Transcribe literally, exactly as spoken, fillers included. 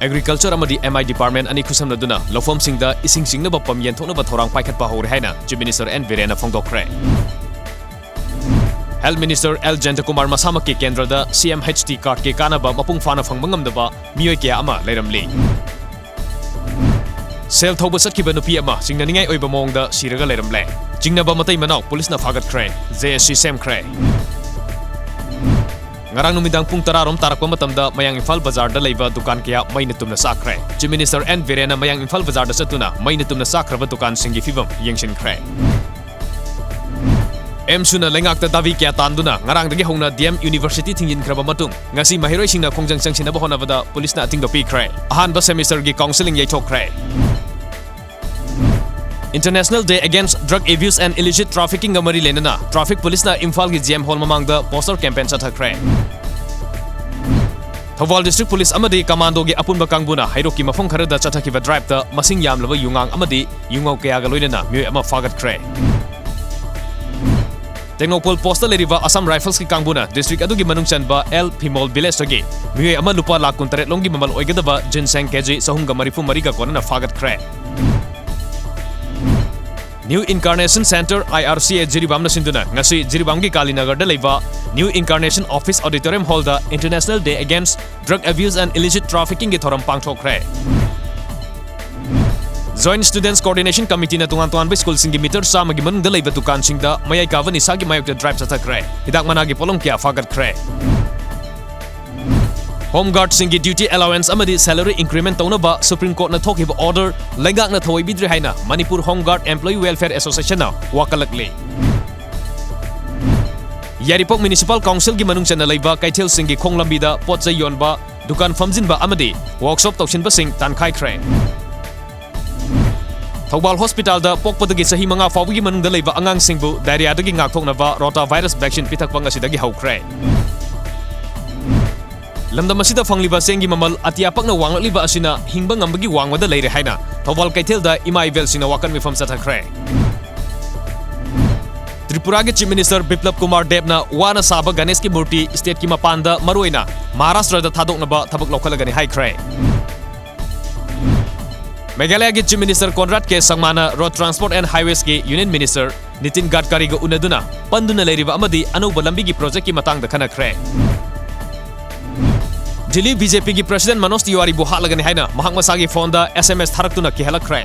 Agriculture ꯑꯃꯗꯤ M ꯑꯥꯏ department ꯑꯅꯤ ꯈꯨꯠꯁꯝꯅꯗꯨꯅ ꯂꯧꯐꯝꯁꯤꯡꯗ ꯏꯁꯤꯡ ꯆꯤꯡꯅꯕ ꯄꯝ ꯌꯦꯟꯊꯣꯛꯅꯕ ꯊꯧꯔꯥꯡ ꯄꯥꯏꯈꯠꯄ ꯍꯧꯔꯦ ꯍꯥꯏꯅ ꯆꯤꯐ ꯃꯤꯅꯤꯁꯇꯔ ꯑꯦꯟ ꯕꯤꯔꯦꯟꯅ ꯐꯣꯡꯗꯣꯛꯈ꯭ꯔꯦ꯫ ꯍꯦꯜꯊ ꯃꯤꯅꯤꯁꯇꯔ ꯑꯦꯜ ꯖꯌꯟꯇꯀꯨꯃꯥꯔ ꯃꯁꯥꯃꯛꯀꯤ ꯀꯦꯟꯗ꯭ꯔꯗ ꯁꯤ ꯑꯦꯝ ꯍꯩꯆ ꯇꯤ ꯀꯥꯔꯗꯀꯤ ꯀꯥꯟꯅꯕ ꯃꯄꯨꯡ ꯐꯥꯅ ꯐꯪꯕ ꯉꯝꯗꯕ ꯃꯤꯑꯣꯏ ꯀꯌꯥ ꯑꯃ ꯂꯩꯔꯝꯂꯤ꯫ ꯁꯦꯜ ꯊꯧꯕ ꯆꯠꯈꯤꯕ ꯅꯨꯄꯤ ꯑꯃ ꯆꯤꯡꯅꯅꯤꯡꯉꯥꯏ ꯑꯣꯏꯕ ꯃꯑꯣꯡꯗ ꯁꯤꯔꯒ ꯂꯩꯔꯝꯂꯦ꯫ ꯆꯤꯡꯅꯕ ꯃꯇꯩ ꯃꯅꯥꯎ ꯄꯨꯂꯤꯁꯅ ꯐꯥꯒꯠꯈ꯭ꯔꯦ꯫ J S C ꯁꯦꯝꯈ꯭ꯔꯦ꯫ ꯉꯔꯥꯡ ꯅꯨꯃꯤꯗꯥꯡ ꯄꯨꯡ ꯇꯔꯥ ꯔꯣꯝ ꯇꯥꯔꯛꯄ ꯃꯇꯝꯗ ꯃꯌꯥꯡ ꯏꯝꯐꯥꯜ ꯕꯖꯥꯔꯗ ꯂꯩꯕ ꯗꯨꯀꯥꯟ ꯀꯌꯥ ꯃꯩꯅ ꯇꯨꯝꯅ ꯆꯥꯛꯈ꯭ꯔꯦ꯫ ꯆꯤꯐ ꯃꯤꯅꯤꯁꯇꯔ ꯑꯦꯟ ꯕꯤꯔꯦꯟꯅ ꯃꯌꯥꯡ ꯏꯝꯐꯥꯜ ꯕꯖꯥꯔꯗ ꯆꯠꯇꯨꯅ ꯃꯩꯅ ꯇꯨꯝꯅ ꯆꯥꯛꯈ꯭ꯔꯕ ꯗꯨꯀꯥꯟꯁꯤꯡꯒꯤ ꯐꯤꯕꯝ ꯌꯦꯡꯁꯤꯟꯈ꯭ꯔꯦ꯫ ꯑꯦꯝꯁꯨꯅ ꯂꯩꯉꯥꯛꯇ ꯗꯥꯕꯤ ꯀꯌꯥ ꯇꯥꯟꯗꯨꯅ ꯉꯔꯥꯡꯗꯒꯤ ꯍꯧꯅ ꯗꯤ ꯑꯦꯝ ꯌꯨꯅꯤꯚꯔꯁꯤꯇꯤ ꯊꯤꯡꯖꯤꯟꯈ꯭ꯔꯕ ꯃꯇꯨꯡ, ꯉꯁꯤ ꯃꯍꯩꯔꯣꯏꯁꯤꯡꯅ ꯈꯣꯡꯖꯪ ꯆꯪꯁꯤꯟꯅꯕ ꯍꯣꯠꯅꯕꯗ ꯄꯨꯂꯤꯁꯅ ꯑꯊꯤꯡꯕ ꯄꯤꯈ꯭ꯔꯦ꯫ ꯑꯍꯥꯟꯕ ꯁꯦꯃꯤꯁꯇꯔꯒꯤ ꯀꯥꯎꯟꯁꯦꯂꯤꯡ ꯌꯩꯊꯣꯛꯈ꯭ꯔꯦ꯫ International Day Against Drug Abuse and Illicit Traffickingꯒ ꯃꯔꯤ ꯂꯩꯅꯅ ꯇ꯭ꯔꯥꯐꯤꯛ ꯄꯨꯂꯤꯁꯅ ꯏꯝꯐꯥꯜꯒꯤ ꯖꯤ ꯑꯦꯝ ꯍꯣꯜ ꯃꯃꯥꯡꯗ ꯄꯣꯁꯇꯔ ꯀꯦꯝꯄꯦꯟ ꯆꯠꯊꯈ꯭ꯔꯦ꯫ ꯊꯧꯕꯥꯜ ꯗꯤꯁꯇ꯭ꯔꯤꯛ ꯄꯨꯂꯤꯁ ꯑꯃꯗꯤ ꯀꯃꯥꯟꯗꯣꯒꯤ ꯑꯄꯨꯟꯕ ꯀꯥꯡꯕꯨꯅ ꯍꯩꯔꯣꯛꯀꯤ ꯃꯐꯝ ꯈꯔꯗ ꯆꯠꯊꯈꯤꯕ ꯗ꯭ꯔꯥꯏꯚꯇ ꯃꯁꯤꯡ ꯌꯥꯝꯂꯕ ꯌꯨꯉꯥꯡ ꯑꯃꯗꯤ ꯌꯨꯉꯧ ꯀꯌꯥꯒ ꯂꯣꯏꯅꯅ ꯃꯤꯑꯣꯏ ꯑꯃ ꯐꯥꯒꯠꯈ꯭ꯔꯦ꯫ ꯇꯦꯡꯅꯧꯄꯜ ꯄꯣꯁꯇ ꯂꯩꯔꯤꯕ ꯑꯁꯥꯝ ꯔꯥꯏꯐꯜꯁꯀꯤ ꯀꯥꯡꯕꯨꯅ ꯗꯤꯁꯇ꯭ꯔꯤꯛ ꯑꯗꯨꯒꯤ ꯃꯅꯨꯡ ꯆꯟꯕ ꯑꯦꯜ ꯐꯤꯃꯣꯜ ꯚꯤꯂꯦꯖꯇꯒꯤ ꯃꯤꯑꯣꯏ ꯑꯃ ꯂꯨꯄꯥ ꯂꯥꯈ ꯀꯨꯟꯇꯔꯦꯠ ꯂꯣꯝꯒꯤ ꯃꯃꯜ ꯑꯣꯏꯒꯗꯕ ꯖꯤꯟꯁꯦꯡ ꯀꯦꯖꯤ ꯆꯍꯨꯝꯒ ꯃꯔꯤꯐꯨ ꯃꯔꯤꯒ ꯀꯣꯟꯅꯅ ꯐꯥꯒꯠꯈ꯭ꯔꯦ꯫ New Incarnation Centre, I R C A, ꯖꯤꯔꯤꯕꯥꯝꯅ ꯁꯤꯟꯗꯨꯅ ꯉꯁꯤ ꯖꯤꯔꯤꯕꯥꯝꯒꯤ ꯀꯥꯂꯤꯅꯒꯔꯗ ꯂꯩꯕ New Incarnation Office Auditorium Hallꯗ International Day Against Drug Abuse and Illicit Traffickingꯒꯤ ꯊꯧꯔꯝ ꯄꯥꯡꯊꯣꯛꯈ꯭ꯔꯦ꯫ Joint Students Coordination Committeeꯅ ꯇꯣꯉꯥꯟ ꯇꯣꯉꯥꯟꯕ ꯁ꯭ꯀꯨꯜꯁꯤꯡꯒꯤ ꯃꯤꯇꯔ ꯆꯥꯝꯃꯒꯤ ꯃꯅꯨꯡꯗ ꯂꯩꯕ ꯗꯨꯀꯥꯟꯁꯤꯡꯗ ꯃꯌꯥꯏ ꯀꯥꯕ ꯅꯤꯁꯥꯒꯤ ꯃꯥꯌꯣꯛꯇ ꯗ꯭ꯔꯥꯏꯚ ꯆꯠꯊꯈ꯭ꯔꯦ꯫ ꯍꯤꯗꯥꯛ ꯃꯅꯥꯒꯤ ꯄꯣꯠꯂꯝ ꯀꯌꯥ ꯐꯥꯒꯠꯈ꯭ꯔꯦ꯫ ꯍꯣꯝ ꯒꯥꯔꯗꯁꯤꯡꯒꯤ ꯗ꯭ꯌꯨꯇꯤ ꯑꯦꯂꯥꯋꯦꯟꯁ ꯑꯃꯗꯤ ꯁꯦꯂꯔꯤ ꯏꯟꯀ꯭ꯔꯤꯃꯦꯟ ꯇꯧꯅꯕ ꯁꯨꯄ꯭ꯔꯤꯝ ꯀꯣꯔꯠꯅ ꯊꯣꯛꯈꯤꯕ ꯑꯣꯔꯗꯔ ꯂꯩꯉꯥꯛꯅ ꯊꯧꯑꯣꯏꯕꯤꯗ꯭ꯔꯦ ꯍꯥꯏꯅ ꯃꯅꯤꯄꯨꯔ ꯍꯣꯝ ꯒꯥꯔꯗ ꯑꯦꯝꯄ꯭ꯂꯣꯌꯤ ꯋꯦꯜꯐꯤꯌꯔ ꯑꯦꯁꯣꯁꯤꯌꯦꯁꯟꯅ ꯋꯥꯀꯠꯂꯛꯂꯤ꯫ ꯌꯥꯏꯔꯤꯄꯣꯛ ꯃ꯭ꯌꯨꯅꯤꯁꯤꯄꯥꯜ ꯀꯥꯎꯟꯁꯤꯜꯒꯤ ꯃꯅꯨꯡ ꯆꯟꯅ ꯂꯩꯕ ꯀꯩꯊꯦꯜꯁꯤꯡꯒꯤ ꯈꯣꯡ ꯂꯝꯕꯤꯗ ꯄꯣꯠ ꯆꯩ ꯌꯣꯟꯕ, ꯗꯨꯀꯥꯟ ꯐꯝꯖꯤꯟꯕ ꯑꯃꯗꯤ ꯋꯥꯔꯛꯁꯣꯞ ꯇꯧꯁꯤꯟꯕꯁꯤꯡ ꯇꯥꯟꯈꯥꯏꯈ꯭ꯔꯦ꯫ ꯊꯧꯕꯥꯜ ꯍꯣꯁꯄꯤꯇꯥꯜꯗ ꯄꯣꯛꯄꯗꯒꯤ ꯆꯍꯤ ꯃꯉꯥ ꯐꯥꯎꯕꯒꯤ ꯃꯅꯨꯡꯗ ꯂꯩꯕ ꯑꯉꯥꯡꯁꯤꯡꯕꯨ ꯗꯥꯏꯔꯤꯌꯥꯗꯒꯤ ꯉꯥꯛꯊꯣꯛꯅꯕ ꯔꯣꯇꯥ ꯚꯥꯏꯔꯁ ꯚꯦꯛꯁꯤꯟ ꯄꯤꯊꯛꯄ ꯉꯁꯤꯗꯒꯤ ꯍꯧꯈ꯭ꯔꯦ꯫ ꯂꯝꯗꯝ ꯑꯁꯤꯗ ꯐꯪꯂꯤꯕ ꯆꯦꯡꯒꯤ ꯃꯃꯜ ꯑꯇꯤꯌꯥ ꯄꯛꯅ ꯋꯥꯡꯂꯛꯂꯤꯕ ꯑꯁꯤꯅ ꯍꯤꯡꯕ ꯉꯝꯕꯒꯤ ꯋꯥꯡꯃꯗ ꯂꯩꯔꯦ ꯍꯥꯏꯅ ꯊꯧꯕꯥꯜ ꯀꯩꯊꯦꯜꯗ ꯏꯃꯥ ꯏꯕꯦꯜꯁꯤꯡꯅ ꯋꯥꯀꯠ ꯃꯤꯐꯝ ꯆꯠꯊꯈ꯭ꯔꯦ꯫ ꯇ꯭ꯔꯤꯄꯨꯔꯥꯒꯤ ꯆꯤꯐ ꯃꯤꯅꯤꯁꯇꯔ ꯕꯤꯄ꯭ꯂꯕ ꯀꯨꯃꯥꯔ ꯗꯦꯕꯅ ꯋꯥꯅ ꯁꯥꯕ ꯒꯅꯦꯁꯀꯤ ꯃꯨꯔꯇꯤ ꯁ꯭ꯇꯦꯠꯀꯤ ꯃꯄꯥꯟꯗ, ꯃꯔꯨꯑꯣꯏꯅ ꯃꯍꯥꯔꯥꯁꯇ꯭ꯔꯗ ꯊꯥꯗꯣꯛꯅꯕ ꯊꯕꯛ ꯂꯧꯈꯠꯂꯒꯅꯤ ꯍꯥꯏꯈ꯭ꯔꯦ꯫ ꯃꯦꯘꯥꯂꯌꯥꯒꯤ Chief Minister Conrad K ꯁꯪꯃꯥꯅ Road Transport and Highwaysꯀꯤ Union Minister Nitin ꯒꯗꯀꯥꯔꯤꯒ ꯎꯅꯗꯨꯅ ꯄꯟꯗꯨꯅ ꯂꯩꯔꯤꯕ ꯑꯃꯗꯤ ꯑꯅꯧꯕ ꯂꯝꯕꯤꯒꯤ projectꯀꯤ ꯃꯇꯥꯡꯗ ꯈꯟꯅꯈ꯭ꯔꯦ꯫ ꯗꯤꯜꯂꯤ BJPꯒꯤ President ꯃꯅꯣꯖ ꯇꯤꯋꯥꯔꯤꯕꯨ ꯍꯥꯠꯂꯒꯅꯤ ꯍꯥꯏꯅ ꯃꯍꯥꯛ ꯃꯁꯥꯒꯤ phoneꯗ SMS ꯊꯥꯔꯛꯇꯨꯅ ꯀꯤꯍꯜꯂꯛꯈ꯭ꯔꯦ꯫